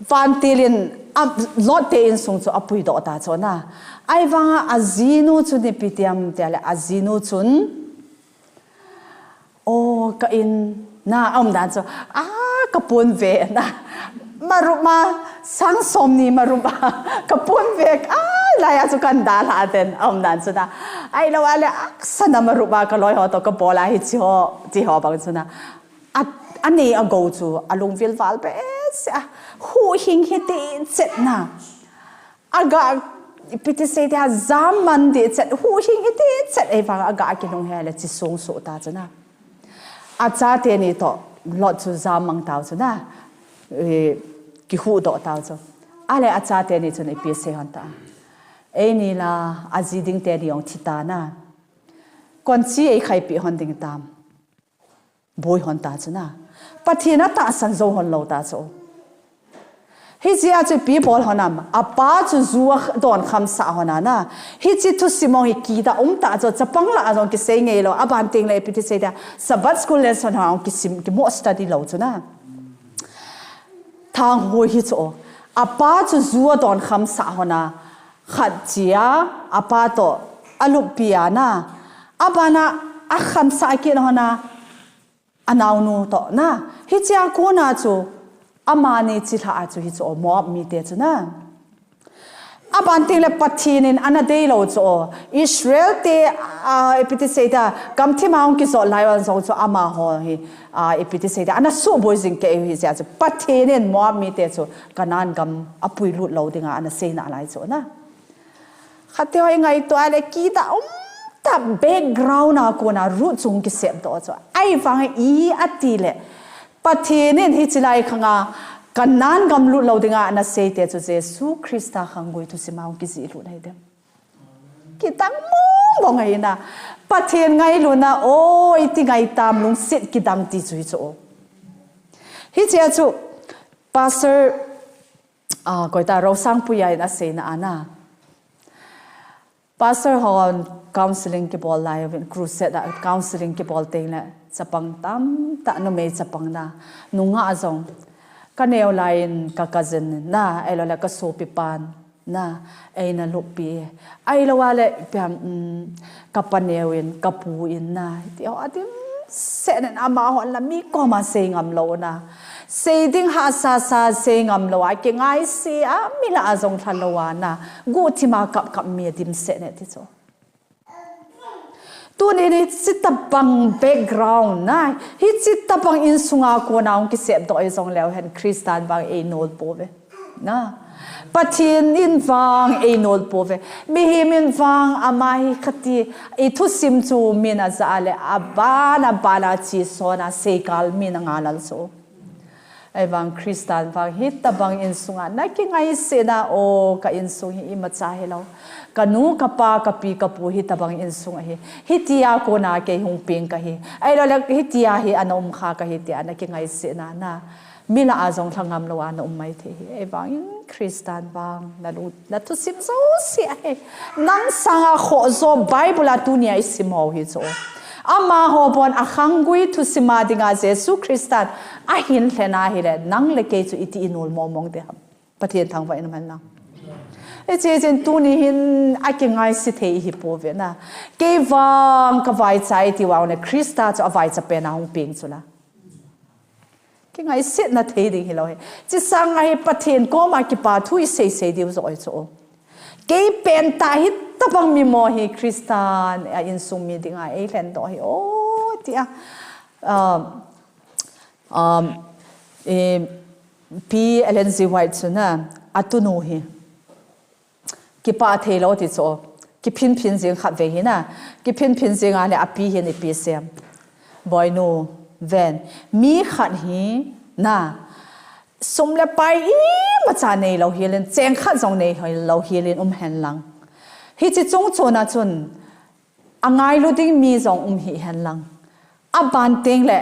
vantil in, a, Lot te insung chu apuidoh ta chu na. Ahivanga ajinu chun ipi ti ham tile, ajinu chun, o, ka in na, aumdan chu, a, ka pon ve na. Marup ma, sang somni marup a, ka pon ve, a, laiya chu kan dalha den, aumdan chu na. Ahilou a le, aksana marup a, ka loi ho toh ka bol a hiche ho, ti ho bang chu na. A, anei agou chu, alungvil val behseh a, huhhing hiti chet na. Aga, ipi ti sei dia, jam man ding chet, huhhing hiti chet, ahivang aga kilung hel le, chi song soh ta chu na. Achate ni toh, Lot chu jam mang tau chu na. E, kihuhdoh tau chu. Ale achate ni chun ipi sei hon ta. Eini la, aji ding teni jong thi ta na. Kon chi eikhaipi hon ding tam. Boi hon ta chu na. Pathen atahsan jou hon lou ta chu. Hichea chu ipi bol hon am, apa chu ju a donkhamsah hon a na. Hiche thusim jong hi kidah um tah chu, chapang lah a jong kisei ngeilou, aban teng le ipi ti sei dia, Sabbath school lesson ho jong kisim, kimo study lou chu na. Thanghoi hi chu, apa chu ju a donkhamsah hon a, khat chia, apa toh, aluppi a na. Abana, akhamsah kit hon a, anaonu toh na. Hichea kona chu, amani chilhah a chu hi chu, Moab mite chu na. Aban teng le Pathen in ana deilou chu, Israel te, a, ipi ti sei ta, gamthip a hung kijot lai hon jong chu amaho hi, a, ipi ti sei ta, ana suboi jing kei u hichea chu. Pathen in Moab mite chu Canaan gam apuilut lou dinga ana sei nalai chu na. Khat te ho i ngaito a le kidah um tah background a kona Ruth chu hung kisepdoh chu. Ahivang i ati le, Pathen in hiche lai khanga Canaan gam lut lou dinga ana seite chu Jesu Christa khanggui thusim a hung kijihlut ahi dem. Kidang mong mong ahi na. Pathen ngailutna, o, iti ngai tam lungset kidang ti chu hi chu. Hichea chu, Pastor, a, koi ta, Rosangpuia in aseina a na. Pastor hon counseling kibol lai uvin, crusade a counseling kibol teng le, chapang tamtah, numei chapang na, nungah jong, ka neo lai in ka cousin na, ahilou le ka sopipan na, eina luppi, ahilou a le, ipi ham, um, ka paneo in, ka pu in na, ti ho, adim seh nen amahon la mi koma sei ngam lou na. Sei ding hahsa sa sei ngam lou a, kingaise a, mi lah a jong lha lou a na. Guhthim a kap kap mi adim seh ne ti chu. Tuni hiche tabang background na, hiche tabang insunga kona hung kisepdoh i jong leu hen Christan vang ei nol pouve. Na. Pathen in vang ei nol pouve. Mihem in vang ama hi khat ti, i thusim chu min aja le aban aban a chi sona seikal min anga lal chu. Ahivang Christan vang hitabang insunga na kingaisena, o, ka insung hi imacha hilou. Ka nu, ka pa, ka pi, ka pu hitabang insung ahi. Hitia kona kei hung peng kahi. Ahilou le hitia hi ana um kha kahi tia na kingaisena na. Mi lah a jong lha ngam lou a na um mai thei hi. Ahivangin Christan vang na lu, na thusim jouse ahi. Nang sanga khoh jo Bible a tunia i sim ho hi chu. Amaho bon a khanggui thusim a dinga Jesu Christan ahin lhen ahile nang le kei chu iti i nol mong mong ding ham. Pathen thangvah in um hen lang. Hiche chun tuni hin a kingaise thei hi pouve na. Kei vang ka vaicha i ti vang le Christa chu a vaicha pen a hung peng chu la. Kingaisetna thei ding hilou hi. Chi sanga hi Pathen koma kipa thu i sei sei diu joh hi chu. Kei pen tah hitabang mi mo hi Christan a insung mi dinga ei lhendoh hi. O, tia. Um, um, e, Pi Ellen G. White chu na, a tunu hi. Kipah thei lou ti chu. Kiphin phin jing khat vei hi na. Kiphin phin jing a le a pi hin ipi sem. Boinu, ven. Mi khat hi na. sum le pai imacha neilou helin, cheng khat jong neilou helin um hen lang. Hiche chung chon a chun, angailu ding mi jong um hih hen lang. Aban teng le,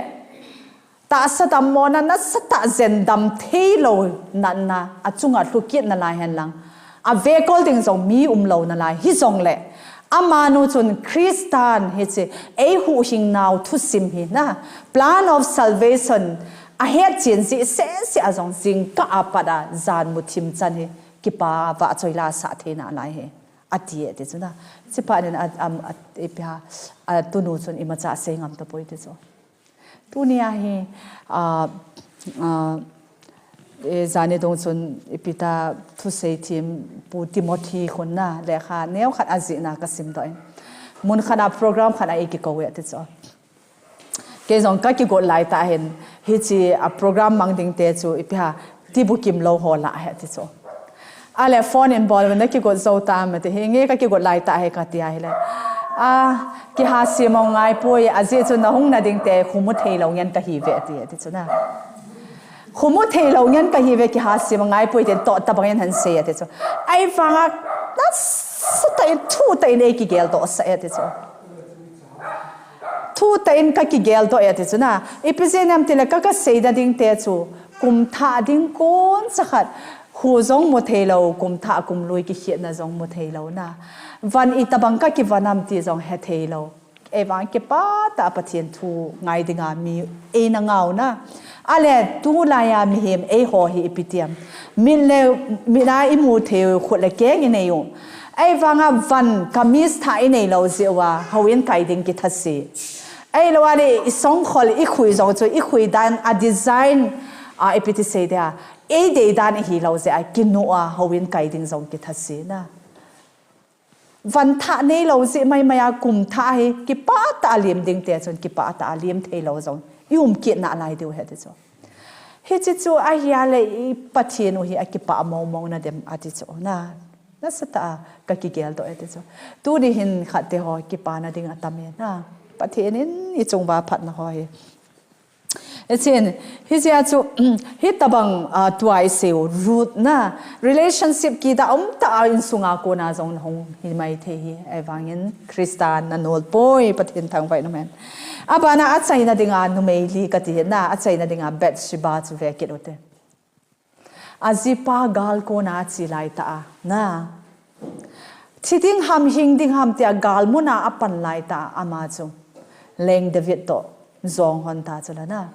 tahsa dammona nasatah jendam theilou natna, achunga lhukit nalai hen lang. Avekol ding jong mi umlou nalai. Hijongle, amanu chun Christan hiche, eihuhhing nau thusim hi na, plan of salvation, ahetchen jeh sese a jong jingkah a pat a, jan muthim chan hi, kipa vahchoi la sah thei nalai hi. Ati e ti chu na. Chuphat in a, a, a, ipi ham, atunu chun imacha sei ngam tapoi ti chu. Tunia hi, a, a, e, jani dong chun ipi ta thusei thiem Pu Timothy khun na, lekha neo khat ajihna kasim doh in. Mun khat a program khat a eikikou e ti chu. Kei jong kakigot lai tah hin, hiche a program mang ding te chu ipi ham, tibukim lou ho lah ahi ti chu. Ale phone in bol uvin nakigot jou tam ati, hinge kakigot lai tah hi kati ahile. A, kihasem u ngai poi, ajeh chu nahung na ding te khumu theilou ngen kahiuve ati, ati chu na. Khumu theilou ngen kahiuve, kihasem u ngai poi tin toh tabang in ahin sei ati chu. Ahivanga, nasatah in, thutah in eikigel doh sah e ati chu. Thutah in kakigel doh e ati chu na. Ipi jeh ham tile ka, kasei na ding te chu. Kum thah ding kon chakhat. Hu jong mu theilou, kum thah kum lui kikhetna jong mu theilou na. Van itobang kakivon ham ti jong he theilou. Ahivang kipah tah a Pathen thu ngai dinga mi eina ngau na. Ale tulai a mihem eiho hi ipi ti ham. Mit le, mit a imu thei u khut le keng inei u. Ahivanga van kamis thah inei lou jeh uva, houin kai ding kitha se. Ahilou ale isongkhol ikhui jong chu ikhui dan a design a ipi ti sei dia. Eidei dan ihi lou jeh a kinu a houin kai ding jong kitha se na. Van thah neilou jeh maimai a kum thah hi kipah tah a lem ding te chun kipah tah a lem theilou jong i um kit nalai diu ahi ti chu. Hiche chu ahi a le i Pathen u hi akipah mong mong na dem ati chu na. Nasatah a kakigel doh e ti chu. Tuni hin khat te ho kipana ding atam e na. Pathen in ichung uva phatna ho hi. Ichin, hijeh a chu, hitobang, ah, tua isei u, Ruth na, relationship kida um tah a insunga kona jong nahung himai thei hi, ahivangin Christa nanol poi, Pathen thangvah in um hen. Abana achaina dinga numei li kati hi na, achaina dinga Bathsheba chu ve kit ute. Ajipa gal kona ache lai tah a, na. Thi ding ham, hing ding ham tia gal muna apan lai tah a ama chu. Leng David toh jong hon ta chu la na.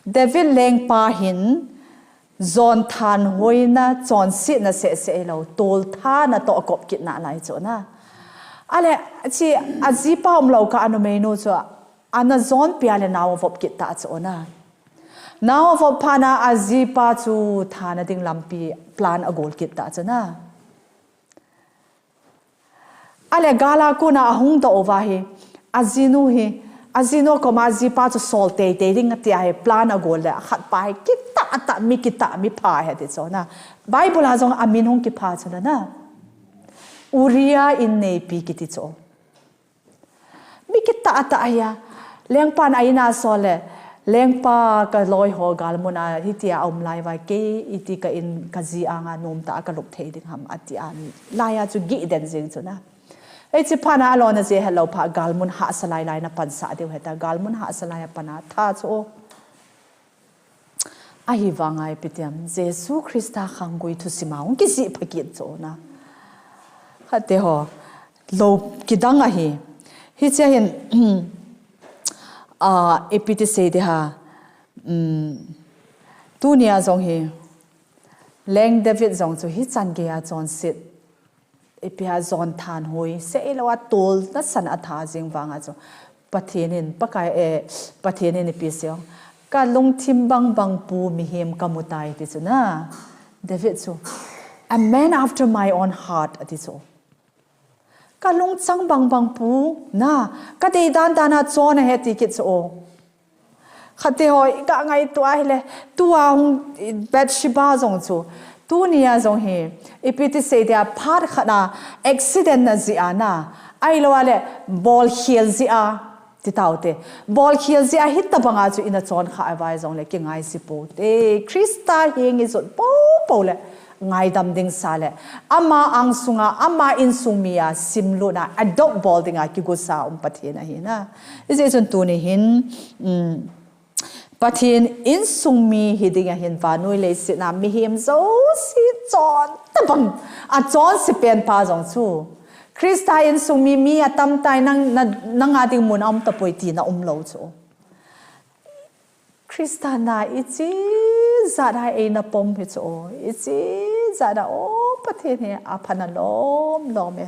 David lengpa hin jon thanhoina, chonsetna seh seh hilou, tolthana toh akop kit nalai chu na. Ale, chi ajipa umlou kah a numeinu chu, ana jonpi a le nao avop kit ta chu na. Nao avop phat na ajipa chu thana ding lampi plan agol kit ta chu na. Ale gal a kona ahung doh uva hi, ajinu hi, ajinu koma ajipa chu sol teitei ding ati a hi plan agol le, akhat pa hi kitah tah, mi kitah, mi pha ahi ti chu na. Bible a jong amin hung kipha chu na na. Uriah inneipi kiti chu. Mi kitah tah ahi a. Lengpan a in a sol le, lengpa ka loi ho gal mun a hitia aum lai uva kei iti ka in ka ji anga nom tah a ka lup thei ding ham ati a, lai a chu gih den jing chu na. Hichi phat na alona je helou phat gal mun hahsa lai lai na pansah diu hita, gal mun hahsa lai a pan a tha chu o. Ahivanga ipi ti ham, Jesu Christa khanggui thusim a hung kijih pha kit chu na. Khat te ho, lou kidang ahi. Hichea hin, a, ipi ti sei di ham, um, tunia jong hi, Leng David jong chu hichan gei a chonset. Ipi ham jon thanhoi, seilou a tol nasan a tha jing vang a chu. Pathen in, Pakai, eh, Pathen in ipi sei ham. Ka lungthim bang bang pu mihem ka mu tai ti chu na. David chu, a man after my own heart, ati chu. Ka lungchang bang bang pu na, ka dei dan dan a chon ahi ti kit chu o. Khat te ho, i ka ngaito a hile, tua hung Bathsheba jong chu. Tunia jong hi, ipi ti sei dia phat khat a, accident na jeh a na. Ahilou a le, bolkhel jeh a. Ti taute. Bolkhel jeh a hitabanga chu ina chon kha a vai jongle kingaisi poute. Christa henga ijot popo le ngaidam ding sa le, ama angsunga, ama insung mi a simlutna adopt bol dinga kigosa um Pathen ahi na. Hijeh chun tuni hin, um, Pathen insung mi hi dinga hin vannoi leiset a mihem jouse chon tabang, achonse penpa jong chu Christa insung mi, mi atamtai, nang, na, nanga ding mun aum tapoi tina umlou chu. Christa na iche jat a eina pom hi chu, iche jat a, o Pathen hi apha na lom lom e.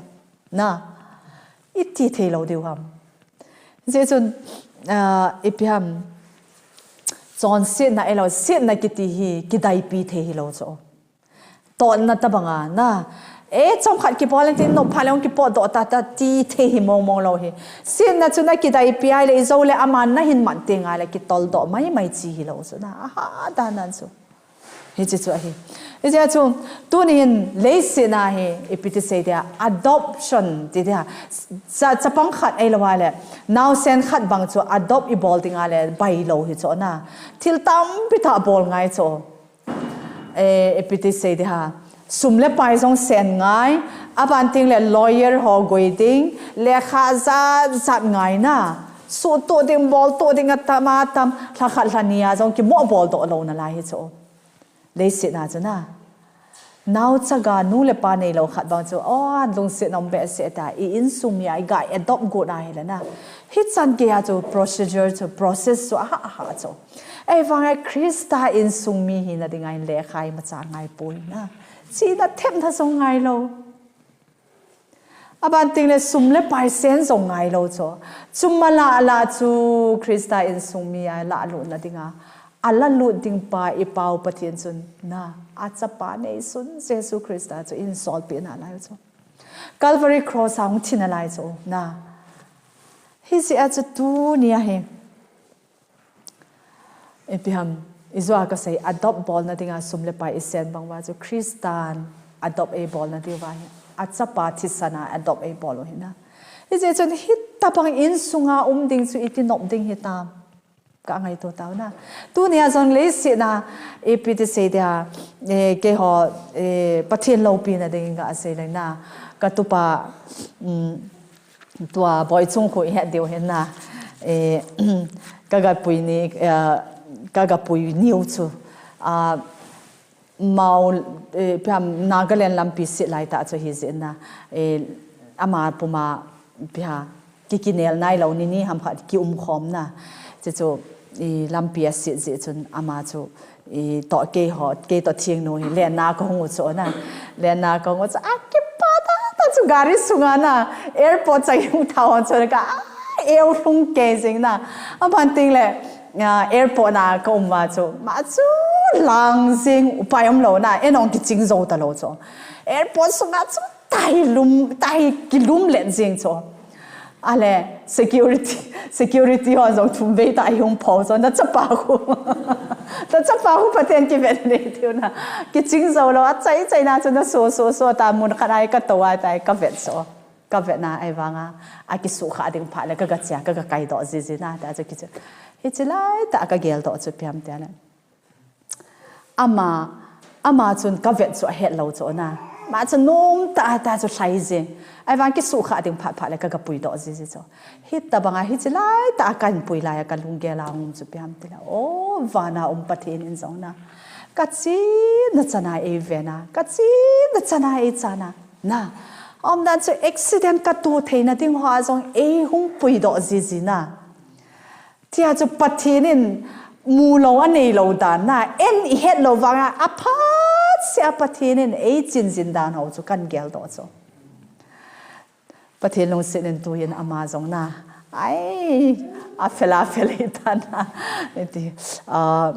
Na, iti theilou diu ham. Hijeh chun, ah, ipi ham, chonsetna ahilou, setna kiti hi kidaipi thei hilou chu. Totna tabanga, na. E, chomkhat kibol in tin nopha le hung kipotdoh tata ti thei hi mong mong lou hi. Setna chu na kidaipi a ahile, ijou le ama nahin man tengle kitoldoh maimai chi hilou chu na. Aha, danan chu. Hiche chu ahi. Hiche chu, tuni hin leiset a hi, ipi ti sei dia, adoption ti dia. Cha, chapang khat ahilou le, naosen khat bang chu adopt ibol dinga le, bailou hi chu na. Thil tampi tah bol ngai chu. Eh, ipi ti sei dia. Sum le pai jong sen ngai, aban tengle lawyer ho goi ding, lekha jat jat ngai na. Suhtoh ding, boltoh ding atam atam, lha khat lha ni a jong kimoh boldoh lou nalai hi chu. Leiset a chu na. Nao chaga nu le pa neilou khat bang chu, o, lungset um behseh ta, i insung mi a iga adopt got ahile na. Hichan gei a chu procedure chu, process chu aha aha chu. Ahivanga Christa insung mi hina dinga hin lekha imacha ngai poi na. Chihna thepna jong ngai lou. Aban tengle sum le pai sen jong ngai lou chu. Chu mala la chu Christa insung mi a lahlutna dinga, alalut ding pa i Pau Pathen chun na, achapa neisun Jesu Christa chu eihin solpeh nalai chu. Calvary Cross a hung thi nalai chu na. Hijeh a chu tuni a hi. Ipi ham, ijou a kasei, adopt bolna dinga sum le pai isen bang uva chu Christan adopt eibolna diuva hi. Achapa thisan a adopt eibol u hi na. Hijeh chun hitabang insunga um ding chu iti nop ding hitam. Ka ngaito tau na. Tuni a jong leiset a, ipi ti sei dia, eh, keiho, eh, Pathen loupina ding ka sei le na. Ka tupa, um, Tua Boichung khu ihet diu hin na, eh, kaga pui ni, eh, kaga pui niu chu, ah, mau, eh, ipi ham Nagaland lampi sit lai tah chu hijeh in na, eh, ama puma ipi ham kikinel nailou ni ni ham khat kium khom na, chuchu, eh, lampi asit jeh chun ama chu, I toh keiho, kei toh thingnu hi, lenna kahung u chu na. Lenna kahung u chu, akipa tah tah chu gari sunga na, airport chang hung thau chu ka, a, eu lhung kei jing na. Aban tengle, a, airport na kaum uva chu, ama chu lang jing upai umlou na, ei jong kiching jou talou chu. Airport sunga chu, tai lum, tai kilum let jing chu. Ale, security, security ho jong thum vei tah ihung pho chu, na chapa khu. Na chapa khu Pathen kivet nei tiu na. Kiching jou lou, achai chai na chu na so, so, so, ta mun khat a katou a, ta kavet so. Kavet na ahivanga, akisukha ding phat le, kaga chia, kaga kaidoh jiji na, ta chu kichu. Hiche lai tah a kagel doh chu ipi ham tile. Ama, ama chun kavet chu ahet lou chu na. Ama chu nom tah tah chu lhai jing. Ahivang kisukha ding phat phat le kaga puidoh jiji chu. Hitabanga hiche lai tah a kahin pui lai a kalunggel a hung um chu ipi ham tile. O, vana um Pathen in jong na. Kachena chana eive na. Kachena chana eicha na. Na. Umdan chu accident katoh theina ding hoa jong eihung puidoh jiji na. Tia chu Pathen in mulou aneilou dan na, ei ihet lou vanga, aphat sea Pathen in eichin jin dan ho chu kahin geldoh chu. Pathen lungset in tuhin ama jong na, ai, afel afel hitan na, iti, ah,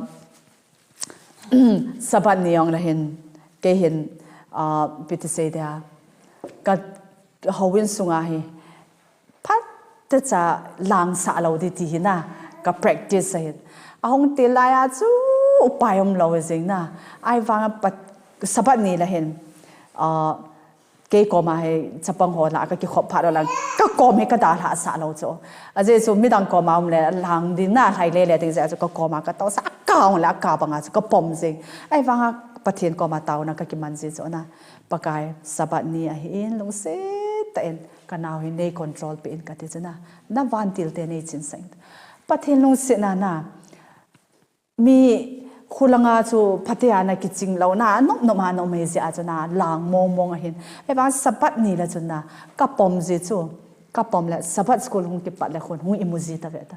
Sabbath ni jong le hin, kei hin, ah, ipi ti sei dia, ka houin sunga hi, phat techa langsah lou ding ti hi na, ka practice ahin. Ahung til lai a chu upai umlou jing na. Ahivang a pat, Sabbath ni le hin, ah, Kei koma hi chapang ho lah kakikhop phat lou lang, kakom hi kadalhah sah lou chu. Ajeh chu midang koma um le lang ding na lhai lele ding jeh chu kakoma katousah, akahung le akah banga chu kapom jing. Ahivanga Pathen koma taona kakiman ji chu na. Pakai, Sabbath ni ahin lungset tah in kanao hi nei control peh in kati chu na. Na vantil te nei chinsah in. Pathen lungsetna na. Mi khulanga chu phatea na kiching lou na, anop nop a na um ahi jeh a chu na, lang mong mong ahin. Ahivang Sabbath ni le chun na, kapom ji chu, kapom le Sabbath school hung kipat le khun hung imu ji tave ta.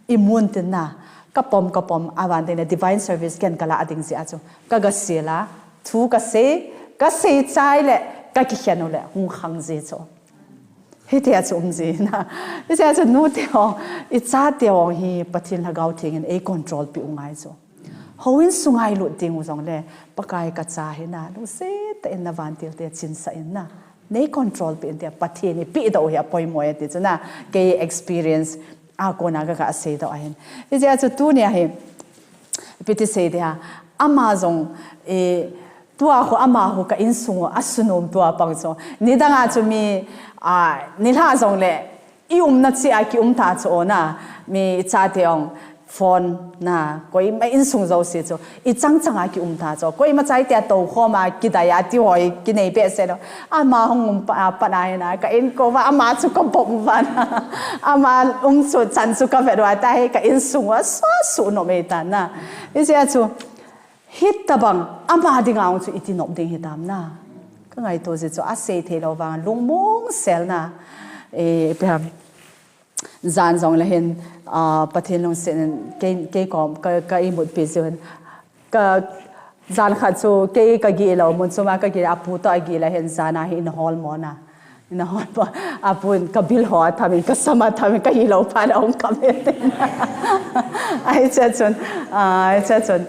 Imun tin na, kapom, kapom, avan tin na divine service ken kala ding jeh a chu. Kaga sel a, thu kasei, kasei chai le, kakikhen u le, hung khang ji chu. Hitia chu um ji na. Hitia chu nute ho, ichate ho hi Pathen Lhagao Theng in ei control peh u ngai chu. Houin sunga ilut ding u jong le, Pakai kacha hi na, lungset tah in na vantil te chinsah in na. Nei control peh in tia Pathen in pehdoh hi apoimo e ti chu na. Kei experience a kona kaga seidoh ahin. Hitia chu tunia hi, ipi ti sei dia, ama jong, e, tua khu ama khu ka insung u, asunom tua pang chu. Nidanga chu mi, a, nilhah jong le, i umna cheh a kium ta chu o na, mi ichate ong phone na, koima insung jouse chu, ichang chang a kium ta chu. Koima chai tia toukhom a, kidai a, ti hoi, kinei behseh lou. Ama hung um pa, a, pat a hi na, ka inko uva, ama chu kabop uva na. Ama um chu chan chu kavet uva, tahi ka insung uva, suh, suh nom e ta na. Hijeh a chu, hitabang, ama dinga hung chu iti nop ding hitam na. Kangaito jeh chu, asei thei lou vang, lungmong sel na. E, ipi ham. Jan jong le hin, a, Pathen lungset in, kei, kei kom, ka, ka imut pi jeh hin. Ka, jan khat chu, kei kagih lou, mun chom a kagih le, apu toh agih le hin, jan a hi in hol mo na. In hol mo. Apu in kabil ho atham in, kasam atham in, kahilou phat a hung kap in. Ahi che chun, a, ahi che chun.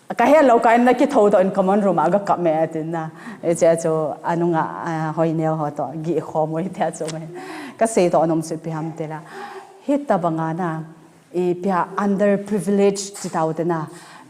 Kahet lou kah in na kithou toh in common room a kakap me atin na. Hiche chu anunga, a, Hoineo ho toh gih khom u hitia chu me. Kasei toh nom chu ipi ham tile. Hitabanga na, ipi ham underprivileged ti tau te na.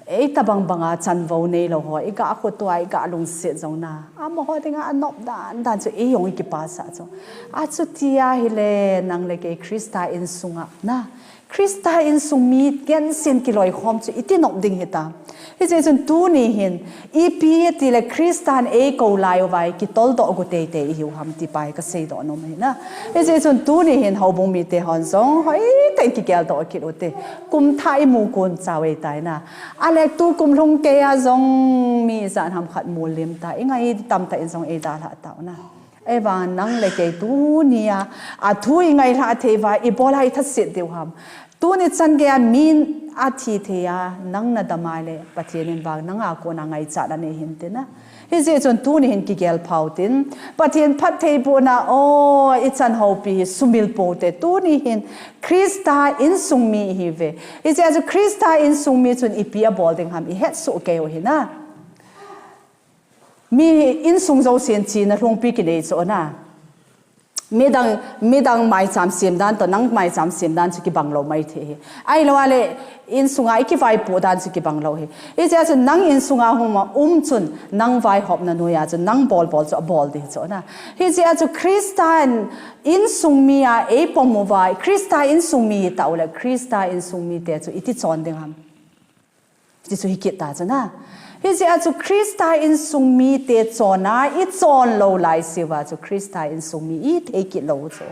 Hitabang banga chanvou neilou ho, iga khutua, iga lungset jong na. Amaho dinga anop dan dan chu eijong ikipasah chu. Achuti ahile nang le kei Christa insunga na. Christa insung mi gensen kiloikhom chu iti nop ding hitam. Hijeh chun tuni hin, ipi tile Christan eikou lai uva kitoldoh gu teitei ihiu ham ti pa hi kasei doh nom ahi na. Hijeh chun tuni hin houbung mite hon jong hoitah in kigeldoh kit u te. Kum thah imu kon chau ahitai na. Ahile tukum lhung keiya jong mi ijat ham khat mulim ta. Ingai tamtah in jong eidalhah tau na. Ahivang nang le kei tunia, athu ingailhah thei uva, ibola ithaset diu ham. Tuni chan geiya mi athi thei a, nang nadam a le, Pathen in vang nanga kona ngaichat anei hinte na. Hijeh chun tuni hin kigel phau tin, Pathen phattheibohna, o, ichan houpi hi sumil pou te, tuni hin Christa insung mi ihiuve. Hijeh chun Christa insung mi chun ipi abol ding ham, ihetsoh kei u hi na. Mi insung jousen chihna lhungpi kinei chu na. Midang, midang maicham sem dan toh, nang maicham sem dan chu kibang lou maithei hi. Ahilou le, insunga ikivaipoh dan chu kibang lou hi. Hijeh chun nang insunga hung um chun, nang vaihopna noiya chun, nang bolbol chu abol ding chu na. Hijeh chun Christa in insung mi a eipom uva, Christa insung mi itah u le, Christa insung mite chu iti chon ding ham. Ti chu hikit ta chu na. Hijeh a chu Christa insung mite chonna, ichon lou laiseuva chu Christa insung mi ithei kit lou chu.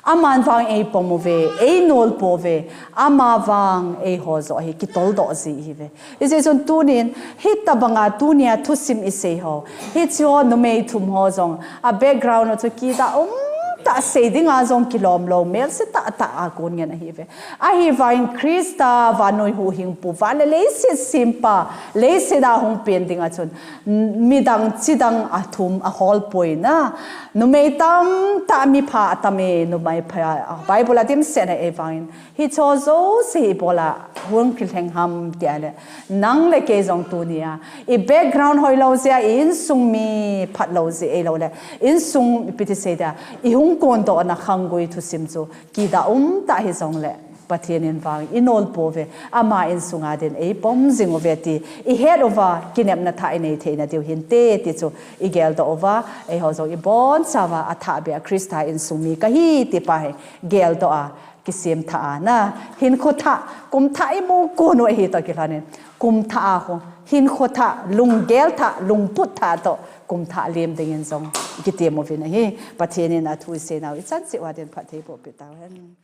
Aman vang eipom uve, einol pouve, ama vang eiho joh hi kitoldoh ji ihiuve. Hijeh chun tunin, hitabanga tunia thusim isei ho. Hiche ho numei thum ho jong, a background u chu kidah um tah sei dinga jong kilom lou, melse tahtah a kon ngen ahiuve. Ahivangin Christa vannoi huhhingpu, van le leiset sempa, leiset a hung pen dinga chun, midang chidang athum ahol poi na, numei tamtah mipha atam e, numei pha, Bible a dimset a eivangin, hiche jouse hi ibola hung kilheng ham tia le, nang le kei jong tunia, i background hoilou jeh a, i insung mi phatlou jeh ahilou le, insung ipi ti sei dia, ihung kondohna khanggui thusim chu, kidah um tah hijongle, Pathen in vang i nol pouve, ama insunga din ei pom jing uve ti i het uva, kinepna thah i nei theina diu hinte ti chu i geldoh uva, eiho jong i bonchauva, a thahbeh a Christa insung mi kahi ti pa hi geldoh a, kisem thah a na, hinkho thah, kum thah i mu kon u ahi toh kilhonin, kum thah a khu, hinkho thah, lunggel thah, lungput thah toh kum thah lem dingin jong i kitem uvin ahi. Pathen in a thu i seinau i chan cheh uva din phatthei boh peh tauhen.